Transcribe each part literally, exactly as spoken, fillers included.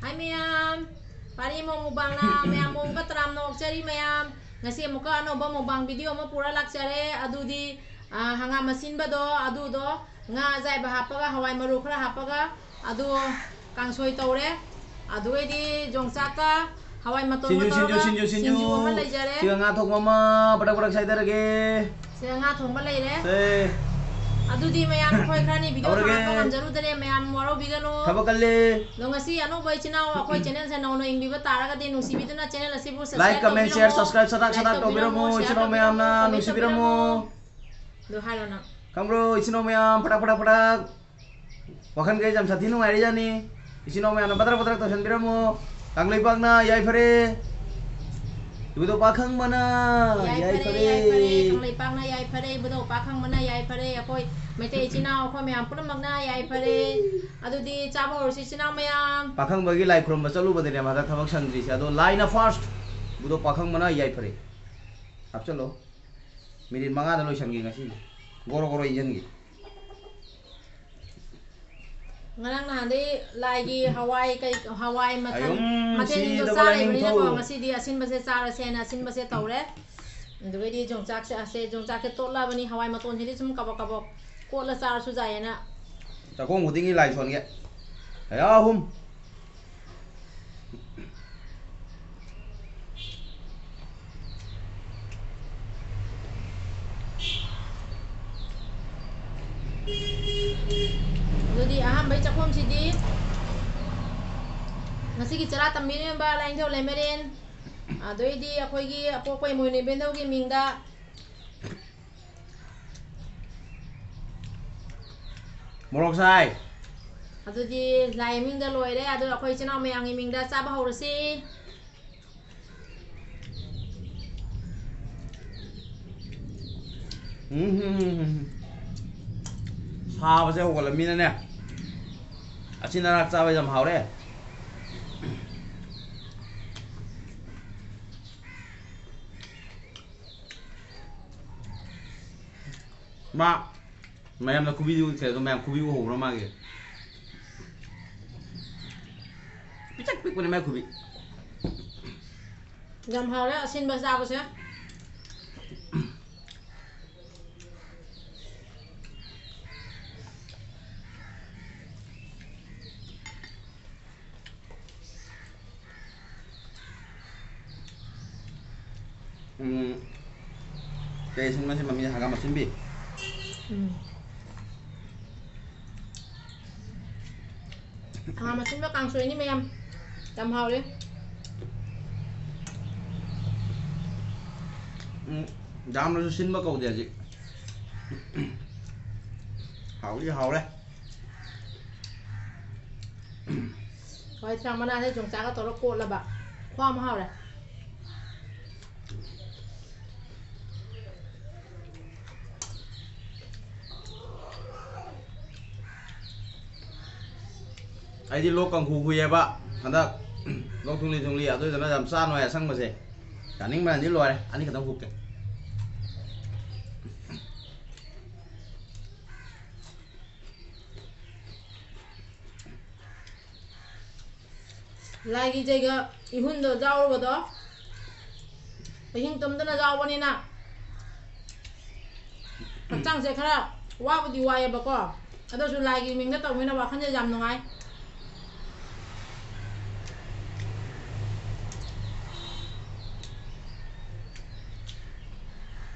ꯍꯥꯏ ꯃꯌꯥꯝ, ꯄꯥꯔꯤ ꯃꯣꯡ ꯃꯨꯛꯕꯥꯡꯅ ꯃꯌꯥꯝꯕꯨ ꯑꯃꯨꯛꯀ ꯇꯔꯥꯝꯅ ꯑꯣꯛꯆꯔꯤ ꯃꯌꯥꯝ꯫ ꯉꯁꯤ ꯑꯃꯨꯛꯀ ꯑꯅꯧꯕ ꯃꯨꯛꯕꯥꯡ ꯚꯤꯗꯤꯑꯣ ꯑꯃ ꯄꯨꯔ ꯂꯥꯛꯆꯔꯦ꯫ ꯑꯗꯨꯗꯤ, ꯑ, ꯍꯪꯒꯥꯝ ꯑꯁꯤꯟꯕꯗꯣ, ꯑꯗꯨꯗꯣ ꯉꯥ ꯑꯌꯥꯏꯕ ꯍꯥꯞꯄꯒ, ꯍꯋꯥꯏ ꯃꯔꯨ ꯈꯔ ꯍꯥꯞꯄꯒ, ꯑꯗꯨ ꯀꯥꯡꯁꯣꯏ ꯇꯧꯔꯦ꯫ ꯑꯗꯨꯒꯩꯗꯤ ꯌꯣꯡꯆꯥꯛꯀ ꯍꯋꯥꯏ ꯃꯇꯣꯟꯒ ꯁꯤꯡꯖꯨ, ꯁꯤꯡꯖꯨ, ꯇꯧꯔꯒ ꯁꯤꯡꯖꯨ, ꯁꯤꯡꯖꯨ꯫ ꯁꯤꯡꯖꯨ ꯑꯃ ꯂꯩꯖꯔꯦ꯫ ꯁꯤꯒ ꯉꯥ ꯊꯣꯡꯕ ꯑꯃ ꯄꯗꯛ ꯄꯗꯛ ꯁꯥꯏꯊꯔꯒꯦ꯫ ꯁꯤꯗ ꯉꯥ ꯊꯣꯡꯕ ꯂꯩꯔꯦ꯫ ꯁꯦ꯫ ꯑꯗꯨꯗꯤ ꯃꯌꯥꯝ ꯑꯩꯈꯣꯏ ꯈꯔꯅꯤ ꯚꯤꯗꯤꯑꯣ ꯍꯧꯔꯒꯦ꯫ ꯊꯥꯒꯠꯄ ꯉꯝꯖꯔꯨꯗꯔꯦ, ꯃꯌꯥꯝ ꯋꯥꯔꯧꯕꯤꯒꯅꯨ꯫ ꯊꯕꯛ ꯀꯜꯂꯦ꯫ ꯑꯗꯣ ꯉꯁꯤ ꯑꯅꯧꯕ ꯏꯆꯤꯟ ꯏꯅꯥꯎ ꯑꯩꯈꯣꯏ ꯆꯦꯅꯦꯜꯁꯦ ꯅꯧꯅ ꯌꯦꯡꯕꯤꯕ ꯇꯥꯔꯒꯗꯤ ꯅꯨꯡꯁꯤꯕꯤꯗꯨꯅ ꯆꯦꯅꯦꯜ ꯑꯁꯤꯕꯨ subscribe like, comment, share, ꯇꯧꯕꯤꯔꯝꯃꯣ, subscribe ꯁꯗꯥꯛ like ꯁꯗꯥꯛ ꯇꯧꯕꯤꯔꯝꯃꯣ, ꯇꯧꯕꯤꯔꯝꯃꯣ, share ꯏꯆꯤꯟ ꯏꯅꯥꯎ ꯇꯧꯕꯤꯔꯝꯃꯣ, ꯃꯌꯥꯝꯅ comment ꯅꯨꯡꯁꯤꯕꯤꯔꯝꯃꯣ꯫ ꯇꯧꯕꯤꯔꯝꯃꯣ꯫ ꯑꯗꯨ ꯍꯥꯏꯔꯣ ꯅꯪ꯫ ꯈꯪꯕ꯭ꯔꯣ, ꯏꯆꯤꯟ ꯏꯅꯥꯎ ꯃꯌꯥꯝ, ꯐꯗꯛ, ꯐꯗꯛ, ꯐꯗꯛ꯫ ꯋꯥꯈꯜ ꯀꯩ ꯌꯥꯝ ꯁꯥꯊꯤ ꯅꯨꯡꯉꯥꯏꯔꯤꯖꯥꯠꯅꯤ꯫ ꯏꯆꯤꯟ ꯏꯅꯥꯎ ꯃꯌꯥꯝꯅ ꯕꯗ꯭ꯔꯛ ꯕꯗ꯭ꯔꯛ ꯇꯧꯁꯟꯕꯤꯔꯝꯃꯣ꯫ ꯀꯪꯂꯩꯄꯥꯛꯅ ꯌꯥꯏꯐꯔꯦ꯫ ꯏꯕꯨꯙꯧ ꯄꯥꯈꯪꯕꯅ ꯌꯥꯏꯐꯔꯦ, ꯌꯥꯏꯐꯔꯦ꯫ ꯌꯥꯏꯐꯔꯦ꯫ ꯀꯪꯂꯩꯄꯥꯛꯅ ꯌꯥꯏꯐꯔꯦ꯫ ꯏꯕꯨꯙꯧ ꯄꯥꯈꯪꯕꯅ ꯌꯥꯏꯐꯔꯦ꯫ ꯑꯩꯈꯣꯏ ꯃꯩꯇꯩ ꯏꯆꯤꯟ ꯏꯅꯥꯎ ꯑꯩꯈꯣꯏ ꯃꯌꯥꯝ ꯄꯨꯝꯅꯃꯛꯅ ꯌꯥꯏꯐꯔꯦ꯫ ꯑꯗꯨꯗꯤ ꯆꯥꯕ ꯍꯧꯔꯁꯤ ꯏꯆꯤꯟ ꯏꯅꯥꯎ ꯃꯌꯥꯝ꯫ ꯄꯥꯈꯪꯕꯒꯤ ꯂꯥꯏ ꯈꯨꯔꯨꯝꯕ ꯆꯠꯂꯨꯕꯗꯅꯦ ꯃꯥꯗ ꯊꯕꯛ ꯁꯪꯗ꯭ꯔꯤꯁꯦ꯫ ꯑꯗꯣ ꯂꯥꯏꯅ first꯫ ꯏꯕꯨꯙꯧ ꯄꯥꯈꯪꯕꯅ ꯌꯥꯏꯐꯔꯦ꯫ ꯍꯥꯞꯆꯜꯂꯣ꯫ ꯃꯤꯅꯤꯠ ꯃꯉꯥꯗ ꯂꯣꯏꯁꯟꯒꯦ ꯉꯁꯤ꯫ ꯒꯣꯔꯣ ꯒꯣꯔꯣ ꯏꯟꯖꯟꯒꯦ꯫ ꯉꯔꯥꯡ ꯅꯍꯥꯟꯗꯩ ꯂꯥꯏꯒꯤ ꯍꯋꯥꯏ ꯀꯩ, ꯍꯋꯥꯏ ꯃꯊꯦꯜ, ꯑꯌꯨꯝ ꯃꯊꯦꯜꯁꯤꯡꯗꯣ ꯁꯤꯗꯕ ꯆꯥ ꯂꯥꯏꯅꯤꯡꯊꯧ꯫ ꯂꯩꯕꯅꯤꯅꯀꯣ, ꯉꯁꯤꯗꯤ ꯑꯁꯤꯟꯕꯁꯦ ꯆꯥꯔꯁꯦꯅ ꯑꯁꯤꯟꯕꯁꯦ ꯇꯧꯔꯦ꯫ ꯑꯗꯨꯒꯩꯗꯤ ꯌꯣꯡꯆꯥꯛꯁꯦ, ꯑꯁꯦ ꯌꯣꯡꯆꯥꯛꯁꯦ ꯇꯣꯠꯂꯕꯅꯤ, ꯍꯋꯥꯏ ꯃꯇꯣꯟꯁꯤꯗꯤ ꯁꯨꯝ ꯀꯕꯛ ꯀꯕꯛ ꯀꯣꯠꯂ ꯆꯥꯔꯁꯨ ꯌꯥꯏꯌꯦꯅ꯫ ꯆꯥꯛꯈꯣꯡ ꯈꯨꯗꯤꯡꯒꯤ ꯂꯥꯏ ꯁꯣꯟꯒꯦ꯫ ꯀꯌꯥ ꯑꯍꯨꯝ꯫ ꯑꯗꯨꯗꯤ ꯑꯍꯥꯟꯕꯩ ꯆꯥꯛꯈꯨꯝꯁꯤꯗꯤ ꯉꯁꯤꯒꯤ ꯆꯔꯥ ꯇꯝꯕꯤꯔꯤꯕ ꯂꯥꯏꯅꯤꯡꯊꯧ ꯂꯩꯃꯔꯦꯟ, ꯑꯗꯩꯗꯤ ꯑꯩꯈꯣꯏꯒꯤ ꯑꯄꯣꯛꯄ ꯏꯃꯣꯏꯅꯨ ꯏꯕꯦꯟꯗꯧꯒꯤ ꯃꯤꯡꯗ ꯃꯣꯔꯣꯛ ꯁꯥꯏ꯫ ꯑꯗꯨꯗꯤ ꯂꯥꯏ ꯃꯃꯤꯡꯗ ꯂꯣꯏꯔꯦ꯫ ꯑꯗꯨ ꯑꯩꯈꯣꯏ ꯏꯆꯤꯟ ꯏꯅꯥꯎ ꯃꯌꯥꯝꯒꯤ ꯃꯤꯡꯗ ꯆꯥꯕ ꯍꯧꯔꯁꯤ꯫ ꯎꯝ, ꯍꯨꯝ, ꯍꯨꯝ, ꯍꯨꯝ, ꯍꯨꯝ꯫ ꯁꯥꯕꯁꯦ ꯍꯧꯒꯠꯂꯃꯤꯅꯅꯦ, ꯑꯁꯤꯟ ꯑꯔꯥꯛ ꯆꯥꯕ ꯌꯥꯝ ꯍꯥꯎꯔꯦ꯫ ꯃꯥ ꯃꯌꯥꯝꯅ ꯈꯨꯕꯤꯗꯨ ꯎꯠꯈ꯭ꯔꯦ, ꯑꯗꯣ ꯃꯌꯥꯝ ꯈꯨꯕꯤ ꯎꯍꯧꯕ꯭ꯔꯥ ꯃꯥꯒꯤ? ꯄꯤꯛꯇꯛ ꯄꯤꯛꯄꯅꯦ ꯃꯥꯏ ꯈꯨꯕꯤ꯫ ꯌꯥꯝ ꯍꯥꯎꯔꯦ ꯑꯁꯤꯟꯕ ꯆꯥꯕꯁꯦ꯫ ꯎꯝ, ꯀꯩ ꯑꯁꯤꯟꯕ ꯁꯤ ꯃꯃꯤꯡ ꯍꯪꯒꯥꯝ ꯑꯁꯤꯟꯕꯤ? ꯎꯝ꯫ ꯍꯪꯒꯥꯝ ꯑꯁꯤꯟꯕ ꯀꯥꯡꯁꯣꯏꯅꯤ ꯃꯌꯥꯝ꯫ ꯌꯥꯝ ꯍꯥꯎꯔꯦ꯫ ꯎꯝ, ꯌꯥꯝꯅꯁꯨ ꯁꯤꯟꯕ ꯀꯧꯗꯦ ꯍꯧꯖꯤꯛ꯫ ꯍꯥꯎꯗꯤ ꯍꯥꯎꯔꯦ꯫ ꯍꯋꯥꯏ ꯊ꯭ꯔꯥꯛ ꯃꯅꯥꯁꯦ ꯌꯣꯡꯆꯥꯛꯀ ꯇꯧꯔ ꯀꯣꯠꯂꯕ꯫ ꯈꯨꯍꯥꯎ ꯑꯃ ꯍꯥꯎꯔꯦ꯫ ꯑꯩꯗꯤ ꯂꯣꯛ ꯀꯥꯡꯈꯨ ꯈꯨꯏꯌꯦꯕ ꯍꯟꯗꯛ꯫ ꯂꯣꯛ ꯊꯨꯡꯂꯤ ꯊꯨꯡꯂꯤ, ꯑꯗꯨꯏꯗꯨꯅ ꯌꯥꯝ ꯆꯥ ꯅꯨꯡꯉꯥꯏ ꯑꯁꯪꯕꯁꯦ꯫ ꯌꯥꯅꯤꯡꯕꯅꯗꯤ ꯂꯣꯏꯔꯦ꯫ ꯑꯅꯤꯈꯛꯇꯪ ꯍꯨꯛꯀꯦ꯫ ꯂꯥꯏꯒꯤ ꯏꯆꯩꯒ ꯏꯍꯨꯟꯗꯣ ꯌꯥꯎꯔꯨꯕꯗꯣ ꯑꯍꯤꯡ ꯇꯨꯝꯗꯅ ꯌꯥꯎꯕꯅꯤꯅ ꯍꯛꯆꯥꯡꯁꯦ ꯈꯔ ꯋꯥꯕꯨꯗꯤ ꯋꯥꯏꯑꯦꯕꯀꯣ, ꯑꯗꯨꯁꯨ ꯂꯥꯏꯒꯤ ꯃꯤꯡꯗ ꯇꯧꯕꯅꯤꯅ ꯋꯥꯈꯜꯁꯦ ꯌꯥꯝ ꯅꯨꯡꯉꯥꯏ꯫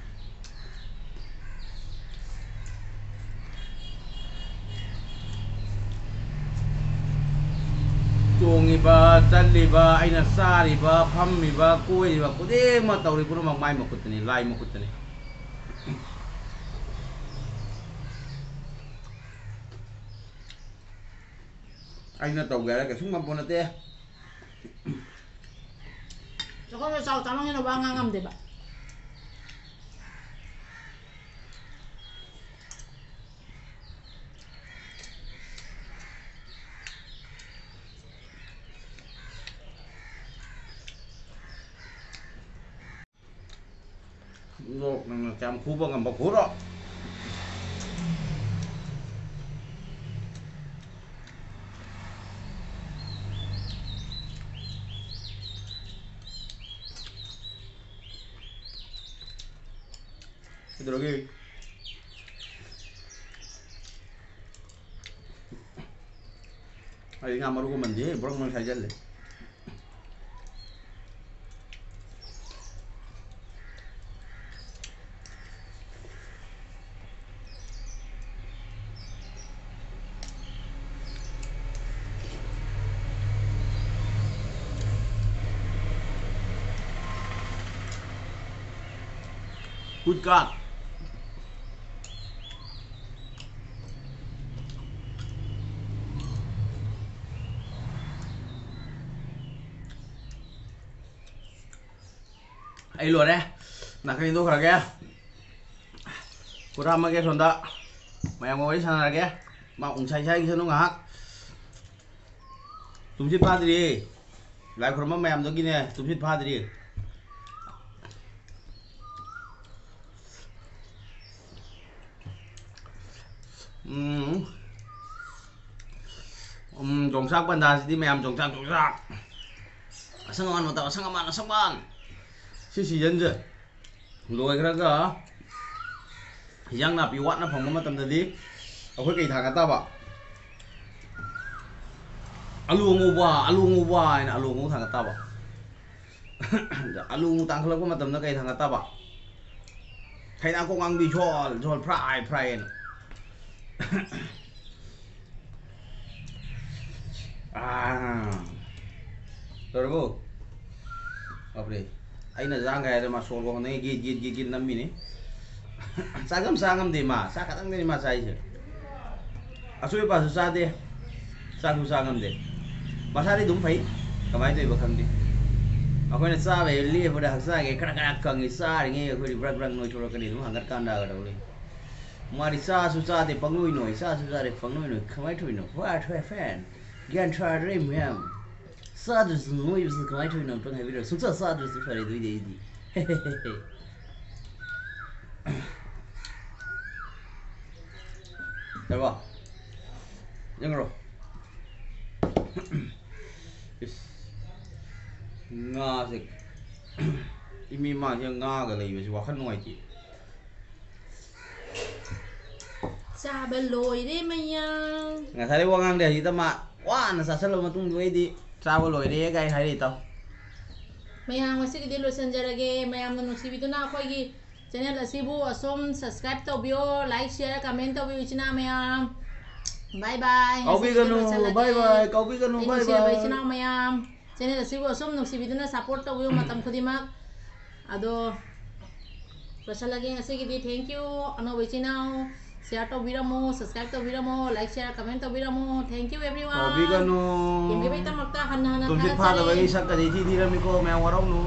ꯇꯣꯡꯉꯤꯕ, ꯆꯠꯂꯤꯕ, ꯑꯩꯅ ꯆꯥꯔꯤꯕ, ꯐꯝꯃꯤꯕ, ꯀꯣꯏꯔꯤꯕ ꯈꯨꯗꯤꯡꯃꯛ, ꯇꯧꯔꯤ ꯄꯨꯝꯅꯃꯛ ꯃꯥꯏ ꯃꯈꯨꯠꯇꯅꯤ, ꯂꯥꯏ ꯃꯈꯨꯠꯇꯅꯤ꯫ ꯑꯩꯅ ꯇꯧꯒꯦ ꯍꯥꯏꯔ ꯀꯩꯁꯨ ꯉꯝꯄꯣꯠ ꯅꯠꯇꯦ꯫ ꯆꯥꯎꯈꯠꯄ ꯆꯥꯎ ꯆꯥꯃꯟꯒꯤꯅ ꯋꯥ ꯉꯥꯡ ꯉꯝꯗꯦꯕ꯫ ꯂꯣꯛ ꯅꯪꯅ ꯀꯌꯥꯝ ꯈꯨꯕ ꯉꯝꯕ ꯈꯨꯔꯣ꯫ ꯀꯩꯗꯧꯔꯒꯦ? ꯑꯩ ꯉꯥ ꯃꯔꯨꯒ ꯃꯟꯗꯦ, ꯕ꯭ꯔꯪ ꯕ꯭ꯔꯪ ꯁꯥꯏꯖꯜꯂꯦ꯫ Good God. ꯑꯩ ꯂꯣꯏꯔꯦ꯫ ꯅꯥꯀꯟ ꯏꯟꯊꯣꯛꯈ꯭ꯔꯒꯦ꯫ ꯈꯨꯔꯥꯝꯃꯒꯦ ꯁꯣꯝꯗ꯫ ꯃꯌꯥꯝꯒ ꯋꯥꯔꯤ ꯁꯥꯟꯅꯔꯒꯦ꯫ ꯃꯥ ꯎꯪꯁꯥꯏ ꯁꯥꯏꯈꯤꯁꯅꯨ ꯉꯥꯏꯍꯥꯛ꯫ ꯇꯨꯝꯁꯤꯠ ꯐꯥꯗ꯭ꯔꯤꯌꯦ꯫ ꯂꯥꯏ ꯈꯨꯔꯨꯝꯕ ꯃꯌꯥꯝꯗꯨꯒꯤꯅꯦ, ꯇꯨꯝꯁꯤꯠ ꯐꯥꯗ꯭ꯔꯤꯌꯦ꯫ ꯎꯝ꯫ ꯎꯝ, ꯌꯣꯡꯆꯥꯛ ꯄꯟꯊꯥꯁꯤꯗꯤ ꯃꯌꯥꯝ ꯌꯣꯡꯆꯥꯛ, ꯌꯣꯡꯆꯥꯛ꯫ ꯑꯁꯪ ꯑꯃꯥꯟ ꯃꯇꯝ, ꯑꯁꯪ ꯑꯃꯥꯟ, ꯑꯁꯪ ꯑꯃꯥꯟ꯫ ꯁꯤ ꯁꯤꯖꯟꯁꯦ ꯂꯣꯏꯈ꯭ꯔꯒ ꯍꯤꯟꯖꯥꯡ ꯅꯥꯄꯤ ꯋꯥꯠꯅ ꯐꯪꯕ ꯃꯇꯝꯗꯗꯤ ꯑꯩꯈꯣꯏ ꯀꯩ ꯊꯥꯡꯒꯠ ꯇꯥꯕ? ꯑꯂꯨ ꯑꯉꯧꯕ, ꯑꯂꯨ ꯑꯉꯧꯕ ꯍꯥꯏꯅ ꯑꯂꯨ ꯑꯉꯧꯕ ꯊꯥꯡꯒꯠ ꯇꯥꯕ꯫ ꯑꯂꯨ ꯑꯃꯨꯛ ꯇꯥꯡꯈꯠꯂꯛꯄ ꯃꯇꯝꯗ ꯀꯩ ꯊꯥꯡꯒꯠ ꯇꯥꯕ? ꯊꯩꯅꯥ ꯀꯣꯡꯉꯥꯡꯕꯤ ꯁꯣꯜ, ꯁꯣꯜ, ꯐ꯭ꯔꯥꯏ, ꯐ꯭ꯔꯥꯏ ꯍꯥꯏꯅ꯫ ꯑꯥ꯫ ꯂꯣꯏꯔꯕꯣ? ꯕꯥꯞꯔꯦ꯫ ꯑꯩꯅ ꯆꯥꯡꯒ ꯍꯥꯏꯔ ꯃꯥ ꯁꯣꯜ ꯍꯣꯟꯅꯉꯩ ꯒꯤꯠ, ꯒꯤꯠ, ꯒꯤꯠ, ꯒꯤꯠ ꯅꯝꯃꯤꯅꯤ꯫ ꯆꯥꯛ ꯌꯥꯝ ꯆꯥ ꯉꯝꯗꯦ ꯃꯥ꯫ ꯆꯥꯛ ꯈꯇꯪꯗꯅꯤ ꯃꯥ ꯆꯥꯏꯁꯦ꯫ ꯑꯁꯣꯏ ꯑꯄꯥꯁꯨ ꯆꯥꯗꯦ, ꯆꯥꯁꯨ ꯆꯥ ꯉꯝꯗꯦ꯫ ꯃꯁꯥꯗꯤ ꯑꯗꯨꯝ ꯐꯩ, ꯀꯃꯥꯏꯅ ꯇꯧꯔꯤꯕ ꯈꯪꯗꯦ꯫ ꯑꯩꯈꯣꯏꯅ ꯆꯥꯕ ꯍꯦꯛ ꯂꯦꯞꯄꯗ ꯍꯛꯆꯥꯡꯁꯦ ꯈꯔ ꯈꯔ ꯀꯪꯉꯤ, ꯆꯥꯔꯤꯉꯩ ꯑꯩꯈꯣꯏꯗꯤ ꯕ꯭ꯔꯛ ꯕ꯭ꯔꯛ ꯅꯣꯏꯊꯣꯔꯛꯀꯅꯤ, ꯑꯗꯨꯝ ꯍꯪꯒꯠ ꯀꯥꯟꯗꯒ ꯇꯧ ꯂꯩ꯫ ꯃꯥꯗꯤ ꯆꯥꯁꯨ ꯆꯥꯗꯦ, ꯄꯪꯅꯣꯏ ꯅꯣꯏ, ꯆꯥꯁꯨ ꯆꯥꯗꯦ, ꯄꯪꯅꯣꯏ ꯅꯣꯏ꯫ ꯀꯃꯥꯏꯅ ꯇꯧꯔꯤꯅꯣ? What happened? ꯒ꯭ꯌꯥꯟ ꯇꯥꯗ꯭ꯔꯦ ꯃꯌꯥꯝ꯫ ꯆꯥꯗ꯭ꯔꯁꯨ ꯅꯣꯏꯕꯁꯤ ꯀꯃꯥꯏꯅ ꯇꯧꯔꯤꯅꯣ ꯑꯝꯇꯪ ꯍꯥꯏꯕꯤꯔꯛꯑꯣ꯫ ꯁꯨꯡꯆꯥ ꯆꯥꯗ꯭ꯔꯁꯨ ꯐꯔꯦ ꯑꯗꯨꯏꯗꯤ ꯑꯩꯗꯤ꯫ ꯌꯥꯔꯕꯣ? ꯌꯦꯡꯉꯔꯣ? ꯏꯁ꯫ ꯉꯥꯁꯦ꯫ ꯏꯃꯤ ꯃꯥꯡꯁꯦ ꯉꯥꯒ ꯂꯩꯕꯁꯦ ꯋꯥꯈꯜ ꯅꯨꯡꯉꯥꯏꯇꯦ꯫ ꯆꯥꯕ ꯂꯣꯏꯔꯦ ꯃꯌꯥꯝ꯫ ꯉꯁꯥꯏꯗꯩ ꯋꯥ ꯉꯥꯡꯗꯦ, ꯍꯧꯖꯤꯛꯇ ꯃꯥ ꯋꯥꯅ ꯆꯥꯁꯜꯂꯕ ꯃꯇꯨꯡꯗ ꯑꯩꯗꯤ ꯆꯥꯕ ꯂꯣꯏꯔꯦ ꯀꯥꯏ ꯍꯥꯏꯔꯛꯏ ꯏꯇꯥꯎ꯫ ꯃꯌꯥꯝ ꯉꯁꯤꯒꯤꯗꯤ ꯂꯣꯏꯁꯤꯟꯖꯔꯒꯦ꯫ ꯃꯌꯥꯝꯅ ꯅꯨꯡꯁꯤꯕꯤꯗꯨꯅ ꯑꯩꯈꯣꯏꯒꯤ ꯆꯦꯅꯦꯜ ꯑꯁꯤꯕꯨ ꯑꯁꯨꯝ ꯁꯕꯁꯀ꯭ꯔꯥꯏꯕ ꯇꯧꯕꯤꯌꯣ, ꯂꯥꯏꯛ, ꯁꯤꯌꯔ, ꯀꯃꯦꯟ ꯇꯧꯕꯤꯌꯨ ꯏꯆꯤꯟ ꯏꯅꯥꯎ ꯃꯌꯥꯝ꯫ ꯕꯥꯏ ꯕꯥꯏ꯫ ꯉꯁꯤꯒꯤꯗꯤ ꯀꯥꯎꯕꯤꯒꯅꯨ, ꯂꯣꯏꯁꯤꯜꯂꯒꯦ꯫ ꯕꯥꯏ ꯕꯥꯏ, ꯀꯥꯎꯕꯤꯒꯅꯨ, ꯑꯩ ꯕꯥꯏ ꯅꯨꯡꯁꯤꯔꯕ ꯕꯥꯏ꯫ ꯏꯆꯤꯟ ꯏꯅꯥꯎ ꯃꯌꯥꯝ, ꯆꯦꯅꯦꯜ ꯑꯁꯤꯕꯨ ꯑꯁꯨꯝ ꯅꯨꯡꯁꯤꯕꯤꯗꯨꯅ ꯁꯞꯄꯣꯔꯠ ꯇꯧꯕꯤꯌꯨ ꯃꯇꯝ ꯈꯨꯗꯤꯡꯃꯛ꯫ ꯑꯗꯣ ꯂꯣꯏꯁꯤꯜꯂꯒꯦ ꯉꯁꯤꯒꯤꯗꯤ꯫ Thank you꯫ ꯑꯅꯧꯕ ꯏꯆꯤꯟ ꯏꯅꯥꯎ ꯁꯤꯌꯔ ꯇꯧꯕꯤꯔꯝꯃꯣ, ꯁꯕꯁꯀ꯭ꯔꯥꯏꯕ ꯇꯧꯕꯤꯔꯝꯃꯣ, ꯂꯥꯏꯛ, ꯁꯤꯌꯔ, ꯀꯃꯦꯟ ꯇꯧꯕꯤꯔꯝꯃꯣ꯫ Thank you everyone꯫ ꯀꯥꯎꯕꯤꯒꯅꯨ꯫ ꯌꯦꯡꯕꯤꯕꯒꯤꯗꯃꯛꯇ ꯍꯟꯅ ꯍꯟꯅ ꯇꯨꯝꯁꯤꯠ ꯊꯥꯒꯠꯆꯔꯤ꯫ ꯐꯥꯗꯕꯒꯤ ꯁꯛꯀꯗꯤ ꯊꯤ ꯊꯤꯔꯝꯃꯤꯀꯣ, ꯃꯌꯥꯝ ꯋꯥꯔꯧꯅꯨ꯫